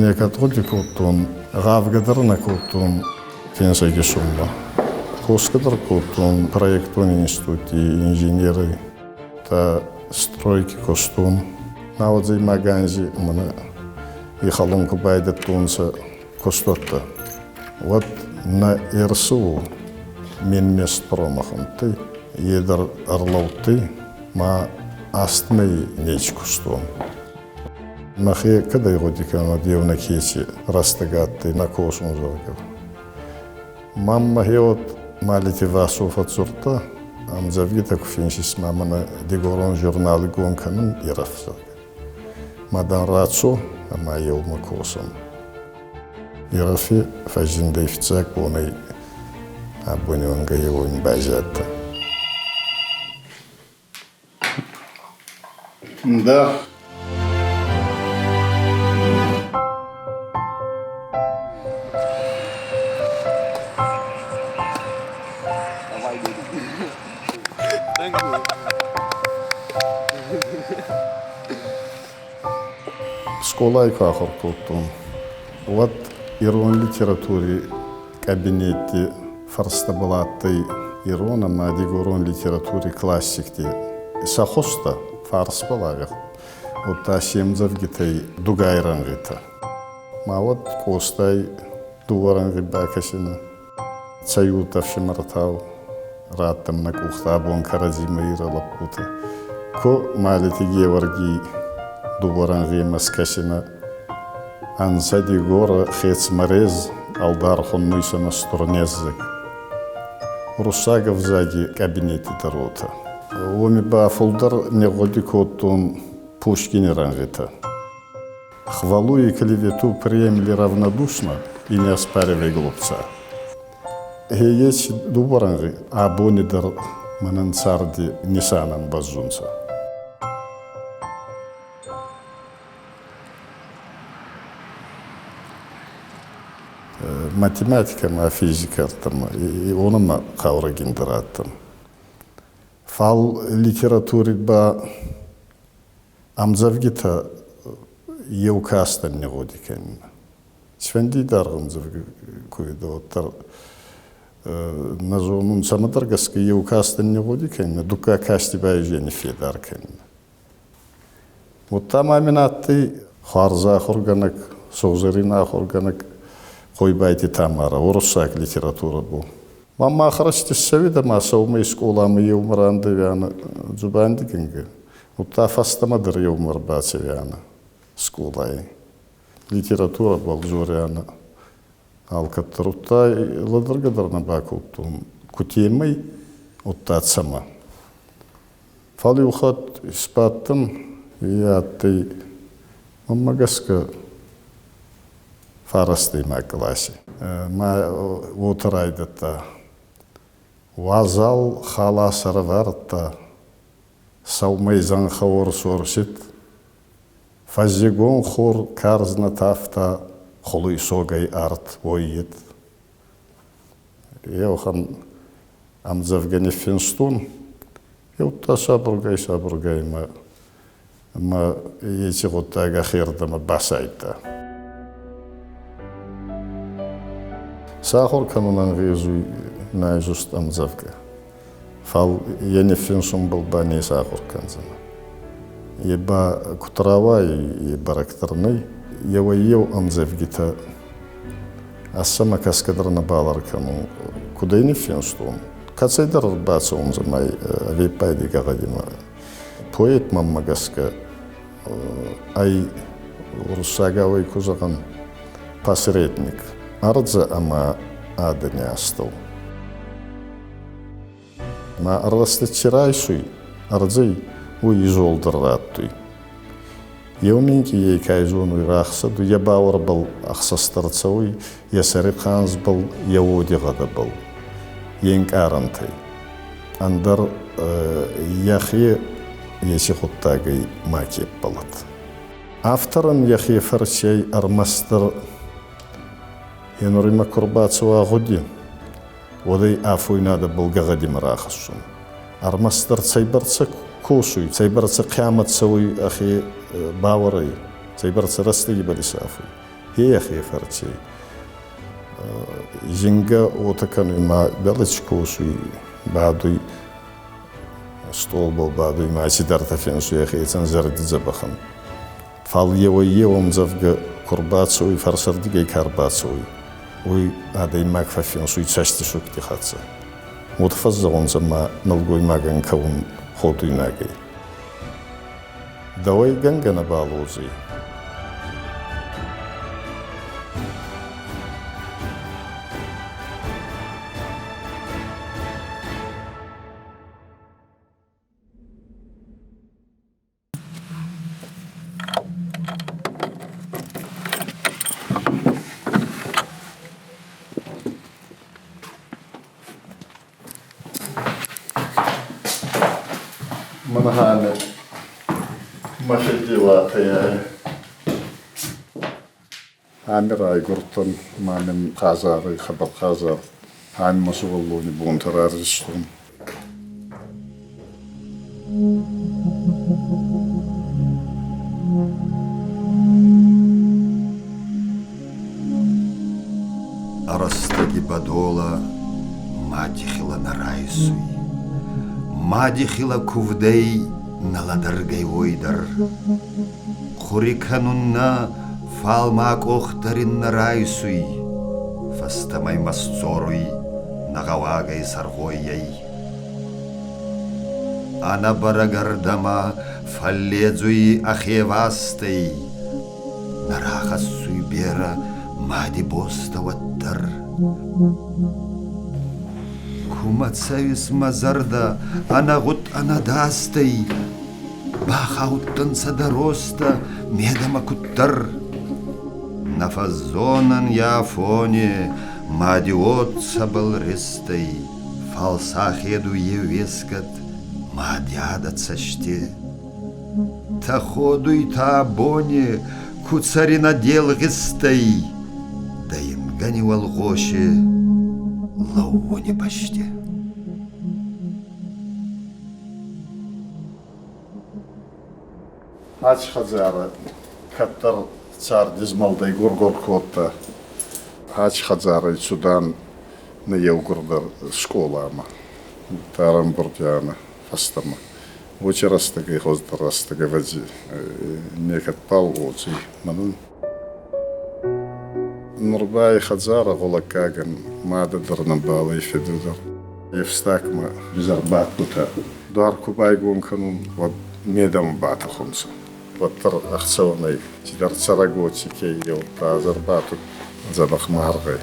Некӕд гъуди кодтон, гъавгӕ дӕр нӕ кодтон финсӕг исунмӕ. Косгӕ дӕр кодтон проектон институти инженерӕй. Та стройки кустон. Науӕдзӕймаг анзи мӕнӕ ихӕлун ку байдӕдтонцӕ кустуӕттӕ, уӕд нӕ РСУ Минместпрома хундтӕй, е дӕр ӕрлӕудтӕй, ма астмӕй нечи кустон. Мӕхе кӕдӕй гъуди кӕнон, еунӕг еци рӕстӕг адтӕй нӕ косун, зӕгъгӕ. Маммӕ гъеуӕд Малити Васо фӕдздзурдта, ӕмдзӕвгитӕ ку финсис, ма мӕнӕ дигорон журнали гон кӕнун Ирӕф, зӕгъгӕ. Ма дан рацо ӕма еумӕ косӕн. Ирӕфи фӕззиндӕй фиццаг бонӕй абони уӕнгӕ еуеми байзадтӕн. Да. Скъолайы куы ахуыр кодтон, уӕд ирон литератури кабинетти фӕрстӕбӕл адтӕй ирон ӕма дигорон литератури классикти сӕ хузтӕ фарсбӕл арӕх, удта се мдзӕвгитӕй дугай рӕнгъитӕ. Ма уӕд Къостай дууӕ рӕнгъи бакӕсинӕ. Цӕйут, ӕфсымӕртау, раттӕм нӕ къухтӕ абон кӕрӕдзимӕ Иры лӕппутӕ. Ку Малити Геуӕргий дууӕ рӕнгъемӕ скӕсинӕ, ӕнцӕ Дигорӕ хецмӕрез, ӕлдар хуннуй сӕмӕ стурнеззӕг. Уруссаг ӕвзаги кабинети дӕр уотӕ. Уоми ба фулдӕр не гъуди кодтон Пушкини рӕнгъитӕ. Хвалу и клевету приемли равнодушно и не оспаривай глупца. Еци дууӕ рӕнгъи абони дӕр мӕнӕн царди нисанӕн бӕззунцӕ. Математикӕ ма физикӕ ӕртӕмӕ, уонӕмӕ хъаурӕгиндӕр адтӕн. Фал литератури ба ӕмдзӕвгитӕ еу кастӕн не гъуди кӕнин. Цифӕнди даргъ ӕмдзӕвгӕ ку уидӕ, уӕддӕр нӕ зонун, цӕмӕдӕр гӕсгӕ еу кастӕн не гъуди кӕнин, дуккаг касти ба ӕз федар кӕнин. Удта ма мин адтӕй хуарз ахургӕнӕг, сугъзӕрийнӕ ахургӕнӕг Хъойбайти Тамарӕ, уруссаг литературӕбӕл. Ма мах рӕсти ссӕуидӕ ма сӕумӕй скъоламӕ еумӕ рандӕуианӕ дзубандигӕнгӕ, удта фӕстӕмӕ дӕр еумӕ ӕрбацӕуианӕ скъолай. Литературӕбӕл дзорианӕ алкӕддӕр, удта лӕдӕргӕ дӕр нӕ бакодтон, кутемӕй, удта цӕмӕ. Фал еу хатт исбадтӕн, е адтӕй, мӕнмӕ гӕсгӕ, фарастӕймаг къласи. Ма уотӕ райдӕдта. Уазал халас ӕрӕвардта, сӕумӕй зӕнхӕ уорс-уорсид, фӕззигон хор карз нӕ тавта, хулуй согӕй арт уоййид. Еуӕхӕн ӕмдзӕвгӕ ниффинстон, еудта сабургай-сабургай мӕ ма еци гъуддаг ӕхердӕмӕ басайдта. Сахур кӕнун ӕнгъезуй наизусть ӕмдзӕвгӕ, фал е ниффинсунбӕл ба не сахур кӕндзӕнӕ. Е ба куд рауайуй, е бӕрӕг дӕр нӕй. Еуӕй-еу ӕмдзӕвгитӕ Ӕссӕмӕ кӕсгӕ дӕр нӕбал ӕркӕнун. Куд ӕй ниффинстон? Кӕцӕйдӕр ӕрбацӕунцӕ ӕвеппайди гӕгъӕдимӕ. Поэт мӕнмӕ гӕсгӕ ӕй уруссагау ӕй ку зӕгъӕн, посредник, ӕрдзӕ ӕма адӕни астӕу. Ма ӕрвӕстӕ ци райсуй, ӕрдзӕй, уой изолдӕр раттуй. Еу минкъийӕй ка зонуй рӕхсӕд, е бауӕрбӕл ӕхсӕстӕр цӕуй, йӕ сӕри хъанзбӕл, йӕ уодигъӕдӕбӕл, е нкъарӕнтӕй. Ӕндӕр йӕхе еци гъуддагӕй маке ппӕлӕд. Авторӕн йӕхе фӕрцӕй ӕрмӕстдӕр е нуримӕ ку рбацӕуа гъуди, уӕд ӕй афойнадӕбӕл гӕгъӕдимӕ рахӕссун. Ӕрмӕстдӕр цӕйбӕрцӕ косуй, цӕйбӕрцӕ хъиамӕт цӕуй ӕхе бауӕрӕй, цӕйбӕрцӕ рӕстӕги исӕфуй. Е ӕхе фӕрци. Зингӕ уотӕ кӕнуй ма бӕлӕч косуй, бадуй стъолбӕл бадуй ма цидӕртӕ финсуй ӕхецӕн зӕрдидзӕбӕхӕн. Фал еуӕй-еу ӕмдзӕвгӕ ку рбацӕуй, фӕрсӕрдигӕй ка рбацӕуй, уой адӕймаг фӕффинсуй цӕстисугти хӕццӕ. Уотӕ фӕззӕгъунцӕ ма нӕлгоймагӕн кӕун ходуйнаг ӕй. Дӕуӕй гӕнгӕ нӕбал уодзӕй. Манганы Махидилатӕй Ами райгурдтӕн ма мин хъазарӕй хъӕбӕр хъазар. Ами мӕ сувӕллони бонтӕ рарвистон. Ӕрӕстӕги бӕдолӕ мади хилӕ нӕ райсуй. Мади хилӕ кувдӕй нӕ лӕдӕргӕй уой дӕр. Хъури кӕнун нӕ, фал ма къох дӕр ин нӕ райсуй. Фӕстӕмӕ ймӕ сдзоруй нӕгъӕуагӕй сӕргъоййӕй. Ӕнӕбӕрӕг ӕрдӕмӕ фӕлледзуй ӕхе вастӕй. Нӕ рахӕссуй берӕ мади бостӕ уӕддӕр. Кумӕ цӕуис, мӕ зӕрдӕ, ӕнӕгъуд ӕнӕдастӕй? Бахаудтӕнцӕ дӕ ростӕ медӕмӕ куддӕр. Нӕ фӕззонӕн йӕ афони мади уод цӕбӕл рестӕй, фал сӕхедуй еуескӕд мади адӕ цӕсте. Тӕходуй та бони ку цӕринӕ де лгъистӕй, дӕ ингӕни уӕлгъоси лӕууони бӕсти. Аци хӕдзарӕ кӕддӕр цардизмӕлдӕй гур-гур кодта. Аци хӕдзарӕй цудан нӕ еугурдӕр скъоламӕ, ӕрӕмбурд фӕстӕмӕ. Уоци рӕстӕгӕй хуӕздӕр рӕстӕг, ӕвӕдзи, некӕдбал уодзӕй мӕнӕн. Нур ба и хӕдзарӕ гъулӕггагӕн мадӕ дӕр нӕбал ӕй, фидӕ дӕр. Ефстагмӕ изӕрбадгутӕ дуар ку байгон кӕнун, уӕд медӕмӕ батӕхунцӕ. Уӕддӕр ӕхцӕуӕнӕй цидӕр цӕрӕготи ке еудта зӕрбатуг дзӕбӕх маргъӕй.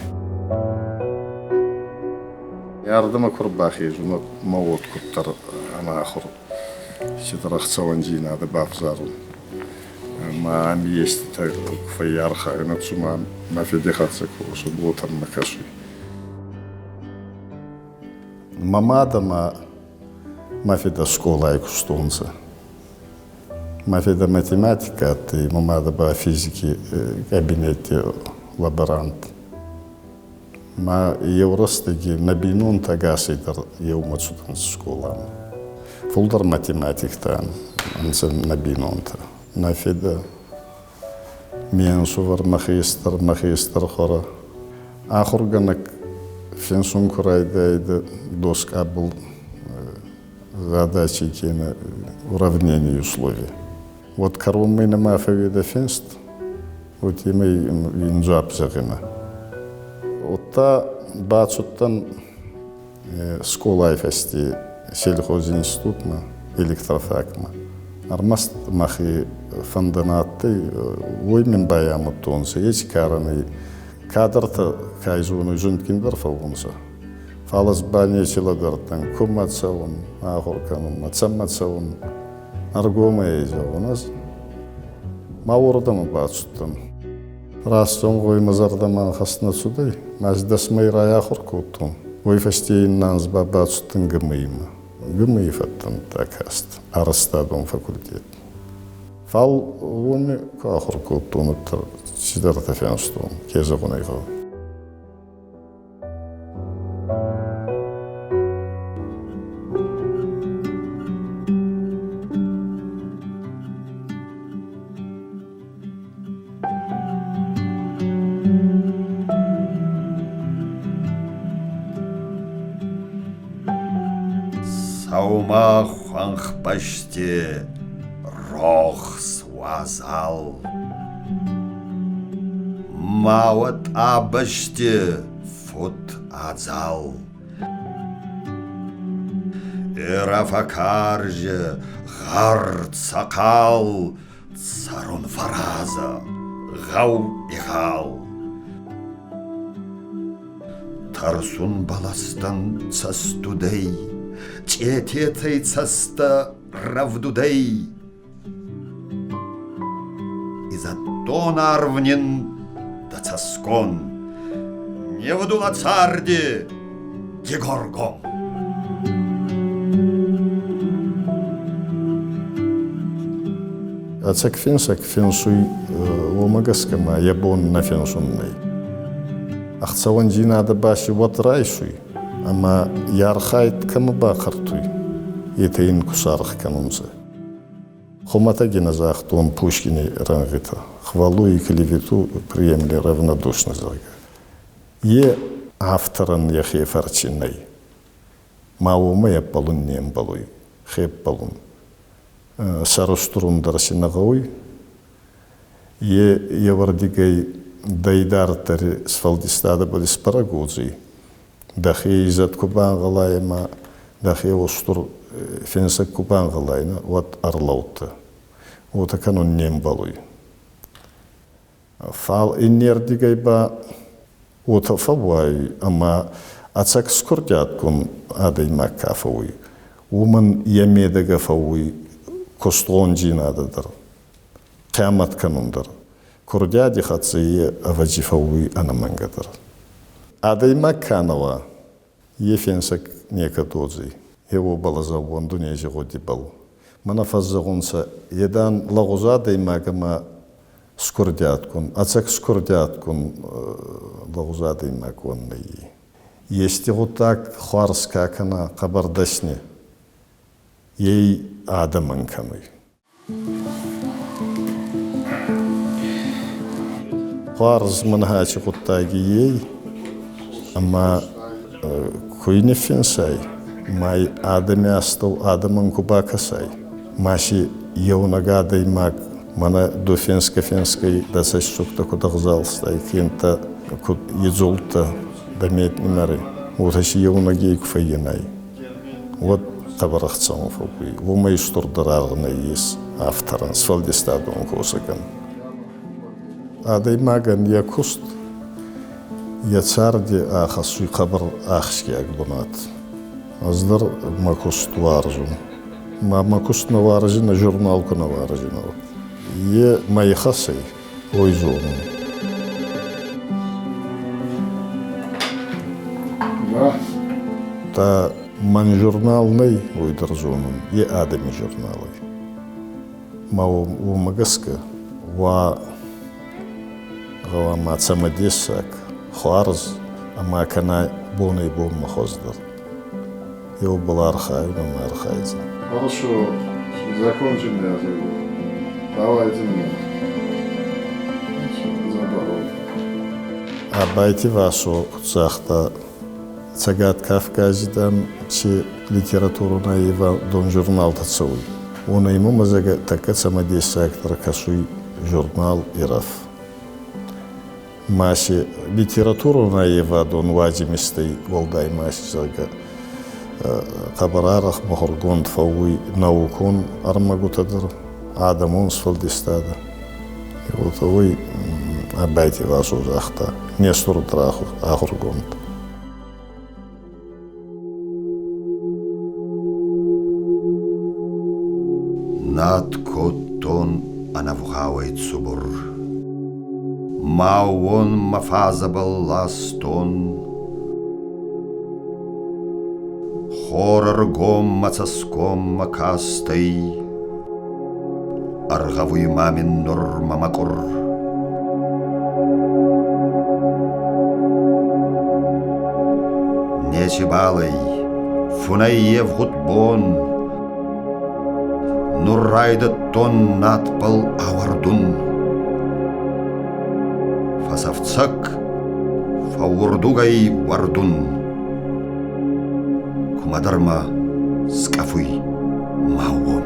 Ардӕмӕ ку рбахезун, уӕд мӕ уод куддӕр ӕнахур цидӕр ӕхцӕуӕндзийнадӕ бавзарун. Ма ами еститӕ ку фӕййархайун, цума мӕ фиди хӕццӕ косун, уотӕ мӕ кӕсуй. Мӕ мадӕ ма мӕ фидӕ скъолай кустонцӕ. Мӕ фидӕ математикӕ адтӕй, мӕ мадӕ ба физики кабинети лаборант. Ма еу рӕстӕги нӕ бийнонтӕ ӕгасӕй дӕр еумӕ цудӕнцӕ скъоламӕ. Фулдӕр математиктӕ ӕнцӕ нӕ бийнонтӕ. Нӕ фидӕ, ме нсувӕр, мӕ хестӕр хуӕрӕ. Ахургӕнӕг финсун ку райдайидӕ доскъабыл задачи кенӕ уравнений условия. Вот кӕронмӕ нӕма фӕууидӕ финст, уотемӕй ин дзуапп зӕгъинӕ. Удта бацудтӕн скъолай фӕсте сельхозинститутмӕ, электрофакмӕ. Ӕрмӕст мӕхе фӕндӕ нӕ адтӕй, уой мин байамудтонцӕ, еци карӕнӕй кадртӕ ка зонуй, зундгиндӕр фӕуунцӕ. Фал ӕз ба неци лӕдӕрдтӕн, кумӕ цӕун, ахур кӕнунмӕ, цӕмӕ цӕун, ӕргомӕй зӕгъун ӕз. Ма уордӕмӕ бацудтӕн. Раст зӕгъун, мӕ зӕрдӕмӕ ӕнхӕст нӕ цудӕй. Ма ӕз дӕс мӕй райахур кодтон. Уой фӕсте иннӕ анз ба бацудтӕн ГМИ-мӕ. ГМИ фӕдтӕн каст арӕзтадон факультет. Фал уоми ку ахур кодтон, уӕддӕр цидӕртӕ фенстон, ке зӕгъун ӕй гъӕуй. Сӕумӕ хуӕнхбӕсти рохс уазал. Ма уӕд а бӕсти фуд адзал. Ирӕфӕ карзи гъӕр цӕхъал цӕрун фӕразӕ, гъӕу игъал. Тӕрсун бӕлӕстӕн цӕстудӕй, цъететӕй цӕстӕ рӕвдудӕй. Изӕдтон арв нин дӕ цӕсгон, не вдула царди Дигоргом. Ӕцӕг финсӕг финсуй уомӕ гӕсгӕ ма йӕ бон нӕ финсун нӕй. Ӕхцӕуӕндзийнадӕ ба си уӕд райсуй, ӕма йӕ архайд кӕмӕ бахъӕртуй, етӕ ин ку саргъ кӕнунцӕ. Хумӕтӕги нӕ загътон Пушкини рӕнгъитӕ «Хвалу и клевету приемли равнодушно», зӕгъгӕ. Е авторӕн йӕхе фӕрци нӕй. Ма уомӕй ӕппӕлун не мбӕлуй, хеппӕлун. Сӕрустурун дӕр си нӕ гъӕуй. Е еуӕрдигӕй дӕ идарддӕри сфӕлдистадӕбӕл исбӕрӕг уодзӕй. Дӕхе изӕд ку бангъӕлай ӕма дӕхе устур финсӕг ку бангъӕлай, уӕд ӕрлӕудтӕ. Уотӕ кӕнун не мбӕлуй. Фал иннердигӕй ба уотӕ фӕууай, ӕма ӕцӕг скурдиатгун адӕймаг ка фӕууй, уомӕн е медӕгӕ фӕууй кустгъондзийнадӕ дӕр, хъиамӕт кӕнун дӕр. Курдиади хӕццӕ е ӕвӕдзи фӕууй ӕнӕмӕнгӕ дӕр. Адӕймаг ка нӕ уа, е финсӕг некӕд уодзӕй. Е уобӕл ӕз ӕууӕндун ези гъудибӕл. Мӕнӕ фӕззӕгъунцӕ, е, дан, лӕгъуз адӕймаг ӕма скурдиатгун, ӕцӕг скурдиатгун лӕгъуз адӕймаг уӕн нӕййе. Ести гъуддаг хуарз ка кӕна, хъӕбӕр дӕсни, ей адӕмӕн кӕнуй. Хуарз мӕнхӕчи гъуддаги ей, ӕма ку ниффинсай, ма адӕми астӕу адӕмӕн ку бакӕсай, ма си еунӕг адӕймаг мӕнӕ ду финсгӕ-финсгӕй дӕ цӕстсугтӕ куд ӕгъзалстай, кенӕ куд идзулдтӕ дӕ меднимӕри, уотӕ си еунӕгей ку фӕййинай, уӕд хъӕбӕр ӕхцӕуӕн фӕууй. Уомӕй устурдӕр аргъ нӕййес авторӕн, сфӕлдистадон косӕгӕн. Адӕймагӕн йӕ куст, йӕ царди ахӕссуй хъӕбӕр ахсгиаг бунат. Ӕз дӕр мӕ куст уарзун. Ма мӕ куст нӕ уарзинӕ, журнал ку нӕ уарзинӕ. Е мӕ ихӕс ӕй, уой зонун. Та мӕн журнал нӕй, уой дӕр зонун, е адӕми журнал ӕй. Ма уомӕ гӕсгӕ уа гъӕуама цӕмӕдессаг, хуарз ӕма кӕна бонӕй-бонмӕ хуӕздӕр. Еубал архайун ӕма архайдзӕн. Хорошо, закончим я зайду. Давайте мне. Заборол. Абайти Васо куд загъта, Цӕгат Кавкази, дам, ци литературон аййевадон журналтӕ цӕуй, уонӕй мӕмӕ тӕккӕ цӕмӕдессагдӕр кӕсуй журнал «Ирӕф». Ма си литературон аййевадон уадзимистӕй уӕлдай ма си, зӕгъгӕ, хъӕбӕр арӕх мухургонд фӕууй наукон ӕрмӕгутӕ дӕр, адӕмон сфӕлдистадӕ. Уотӕ уой Абайти Васо загъта, не стурдӕр ахургонд. Над кодтон ӕнӕвгъауӕй цубур. Ма уон мӕ фазӕбӕл ластон. Хорӕргом мӕ цӕсгоммӕ кастӕй. Ӕргъӕвуй ма мин нур мӕ мӕкъур. Нечибал ӕй, фунӕй евгъуд бон. Нур райдӕдтон надбӕл ауӕрдун. Фӕсӕфцӕг фӕуурдуг ӕй уӕрдун. Кумӕдӕр мӕ Скъӕфуй мӕ уон.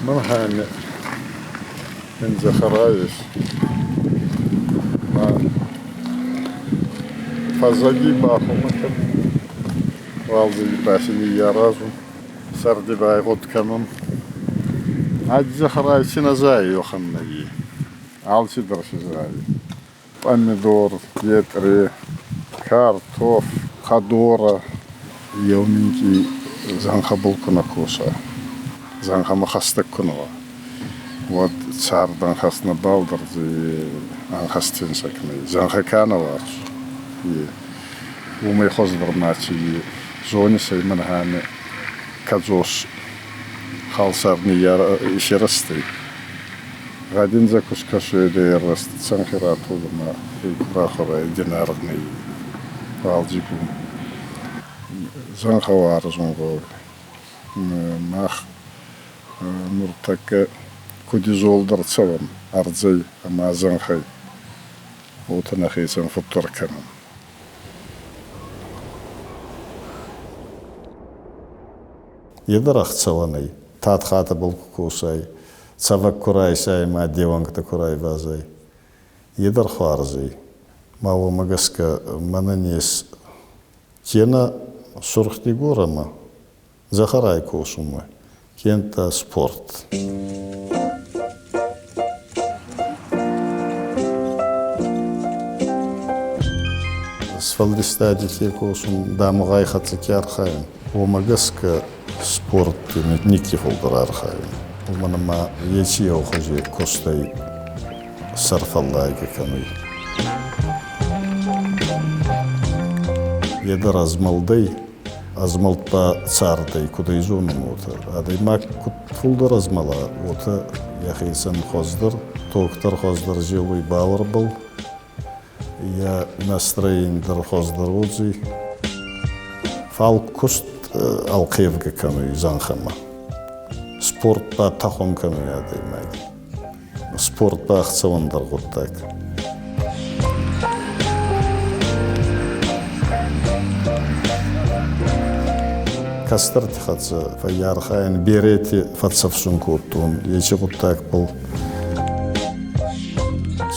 Мӕнхӕн ин дзӕхӕра ес. Ма фӕззӕги бахумӕ кӕнун, уалдзӕги ба си ниййаразун, сӕрди байгъуд кӕнун. Ӕдзӕхӕрай ци нӕ зайуй, уӕхӕн нӕййе. Алцидӕр си зайуй. Помидор, етъре, картоф, хъӕдорӕ. Еу минкъий зӕнхӕбӕл ку нӕ коса, зӕнхӕмӕ хӕстӕг ку нӕ уа, уӕд цард ӕнхӕст нӕбал дӕр ӕнхӕст финсӕг нӕй. Зӕнхӕ ка нӕ уарзуй, е. Уомӕй хуӕздӕр ма ци зонис ӕй мӕнӕ кӕдзос халсар исирӕзтӕй. Гъӕдиндзӕ ку скӕсуй, ӕрвӕст цӕнхи ратолӕ ма рахуӕрӕй динаргъ уалдзигон. Зӕнхӕ уарзун гъӕуй. Мах нуртӕккӕ куд изолдӕр цӕуӕн ӕрдзӕй ӕма зӕнхӕй, уотӕ нӕхецӕн фуддӕр кӕнӕн. Е дӕр ӕхцӕуӕн ӕй. Татхатӕбӕл ку косай, цӕвӕг ку райсай ӕма де уӕнгтӕ ку райвазай, е дӕр хуарз ӕй. Ма уомӕ гӕсгӕ мӕнӕн ес кенӕ Сурх-Дигорӕмӕ дзӕхӕрай косунмӕ, кенӕ спорт. Сфӕлдистади ке косун, дамугъай хӕццӕ ке архайун, уомӕ гӕсгӕ спорти никки фулдӕр архайун. Уомӕн ӕма еци еухузи кустӕй сӕр фӕллайгӕ кӕнуй. Е дӕр ӕзмӕлдӕй, ӕзмӕлд ба цардӕй, куд ӕй зонун, уотӕ. Адӕймаг куд фулдӕр ӕзмӕла, уотӕ йӕхецӕн хуӕздӕр, тогдӕр хуӕздӕр зелуй бауӕрбӕл, йӕ настроени дӕр хуӕздӕр уодзӕй. Фал куст ӕлхъевгӕ кӕнуй зӕнхӕмӕ. Спорт ба тӕхун кӕнуй адӕймаги. Спорт ба ӕхцӕуӕндӕр гъуддаг. Кӕстӕрти хӕццӕ фӕййархайӕн берети фӕццӕфсун кодтон еци гъуддагбӕл.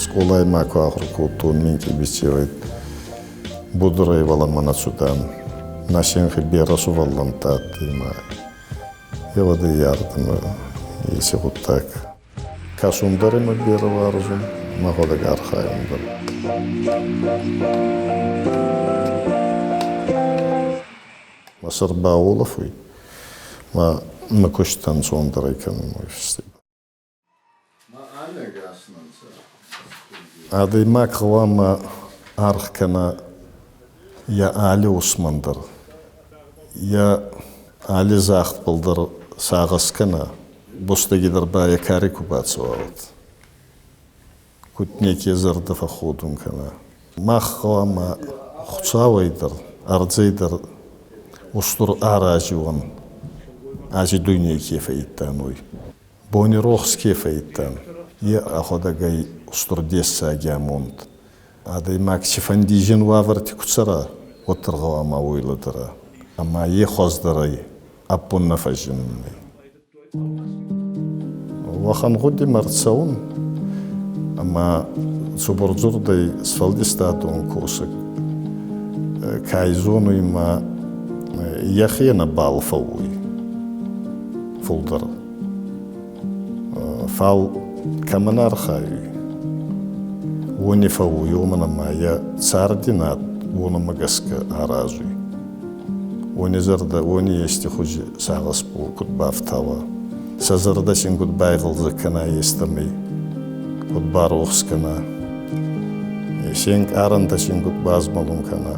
Скъолай ма ку ахур кодтон минкъий биццеуӕй будурӕй уӕлӕмӕ нӕ цудан. Нӕ синхи берӕ сувӕллӕнттӕ адтӕй ма еуӕдӕй ардӕмӕ еци гъуддаг. Кӕсун дӕр имӕ берӕ уарзун, мӕхуӕдӕг архайун дӕр. Мӕ сӕр бауолӕфуй, ма мӕ куст ӕнцондӕрӕй кӕнун уой фӕсте. Адӕймаг гъӕуама аргъ кӕна йӕ алы уысмӕн дӕр, йӕ алы загъдбӕл дӕр сагъӕс кӕна, бустӕгидӕр ба йӕ кари ку бацӕуа, уӕд. Куд неке зӕрдӕ фӕхходун кӕна. Мах гъӕуама Хуцауӕй дӕр, ӕрдзӕй дӕр устур арази уӕн, аци дуйней ке фӕййидтан, уой. Бони рохс ке фӕййидтан, е ӕхуӕдӕг ӕй устур дессаги амонд. Адӕймаг цифӕнди зин уавӕрти ку цӕра, уӕддӕр гъӕуама уой лӕдӕра. Ӕма е хуӕздӕр ӕй, ӕппун нӕ фӕззиннуй. Уӕхӕн гъудимӕ ӕрцӕун, ӕма цубурдзурдӕй сфӕлдистадон косӕг ка зонуй ма йӕхе нӕбал фӕууй фулдӕр. Фал кӕмӕн архайуй, уони фӕууй, уомӕн ӕма е царди над уонӕмӕ гӕсгӕ аразуй. Уони зӕрдӕ, уони ести хузи сагъӕсбол куд бафтауа, сӕ зӕрдӕ син куд байгъӕлдзӕг кӕна естӕмӕй, куд барохс кӕна, се нкъарӕнтӕ син куд базмӕлун кӕна,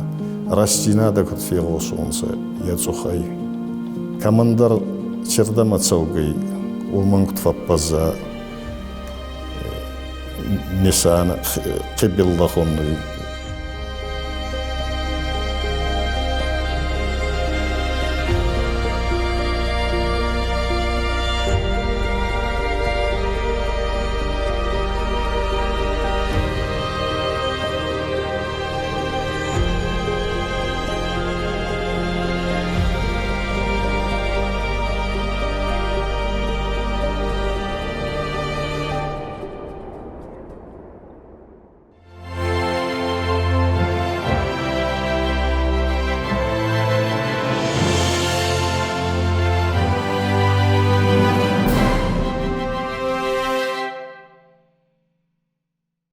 рӕстдзийнадӕ куд фегъосонцӕ е цъухӕй. Кӕмӕндӕр чердӕмӕ цӕугӕй, уомӕн куд фӕббӕзза нисан хъибилла хоннуй.